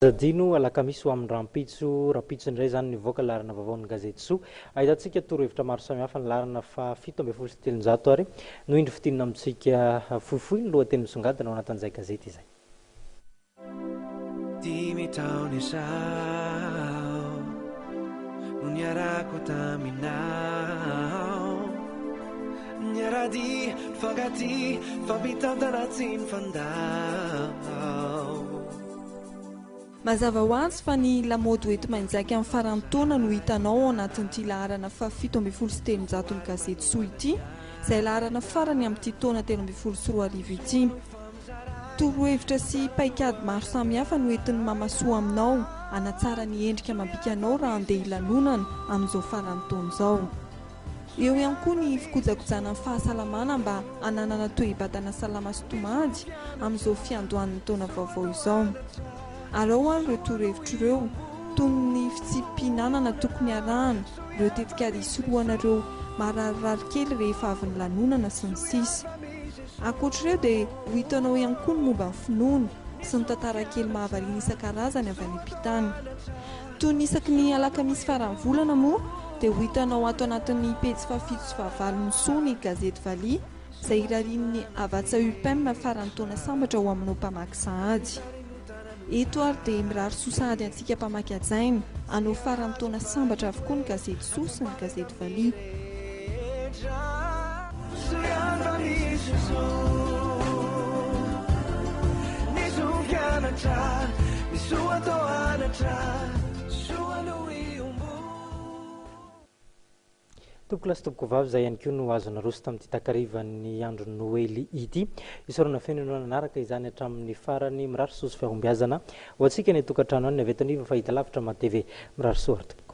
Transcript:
Aza adino, alakamisy ho amin'ny rahampitso, rahampitso indray izany no hivoaka laharana vaovaon'ny gazety Soa. Ahitantsika torohevitra maro samihafa ny laharana faha 317 ary no indro fintinina amintsika fohifohy ny lohateny misongadina ao anatin'izay gazety izay. Dimy taona izao no niarako taminao Niara-dia, nifankatia, nifampitantana tsy nifandao. Mazava ho azy fa ny lamaody hoenti-manjaika amin'ny faran'ny taona no hitanao ao anatin'ity laharana faha 317 ny gazety Soa ity, izay laharana farany amin'ity taona 2013 ity. Torohevitra sy paikady maro samihafa no entin'i Mama Soa aminao hanatsara ny endrika amam-bikanao raha handeha hilanonana amin'izao faran'ny taona izao. Eo ihany koa ny fikojakojana ny fahasalamana mba hananana toe-batana salama sy tomady amin'izao fiandohan'ny taona vaovao izao. Araho ary ireo torohevitra ireo, toy ny fitsipi-pihinanana tokony harahana, ireo tetikady hisorohana ireo mararirary kely rehefa avy nilanonana sy ny sisa. Ankoatr'ireo dia ho hitanao ihany koa ny momba ny finoana sy ny tantara kely mahavariana isan-karazany avy any am-pitany. Toy ny isaky ny alakamisy faran'ny volana moa dia ho hitanao ato anatin'ny pejy fahafito sy fahavalon'ny Soa ny gazety Valiha izay irarian'ny Havatsa UPEM faran'ny taona sambatra ho aminao mpamaky sahady. Eto ary dia mirary soa sahady antsika mpamaky hajaina hanao faran'ny taona sambatra avokoa ny gazety Soa sy ny gazety Valiha. Tompokolahy sy tompokovavy, izay ihany koa no azo naroso tamin'ity takarivan'ny andro Noely ity. Isaorana feno ianao nanaraka izany hatramin'ny farany. Mirary soa sy fahombiazana ho antsika any an-tokantrano any, ny avy eto anivon'ny fahitalavitra Matv. Mirary soa ary tompoko.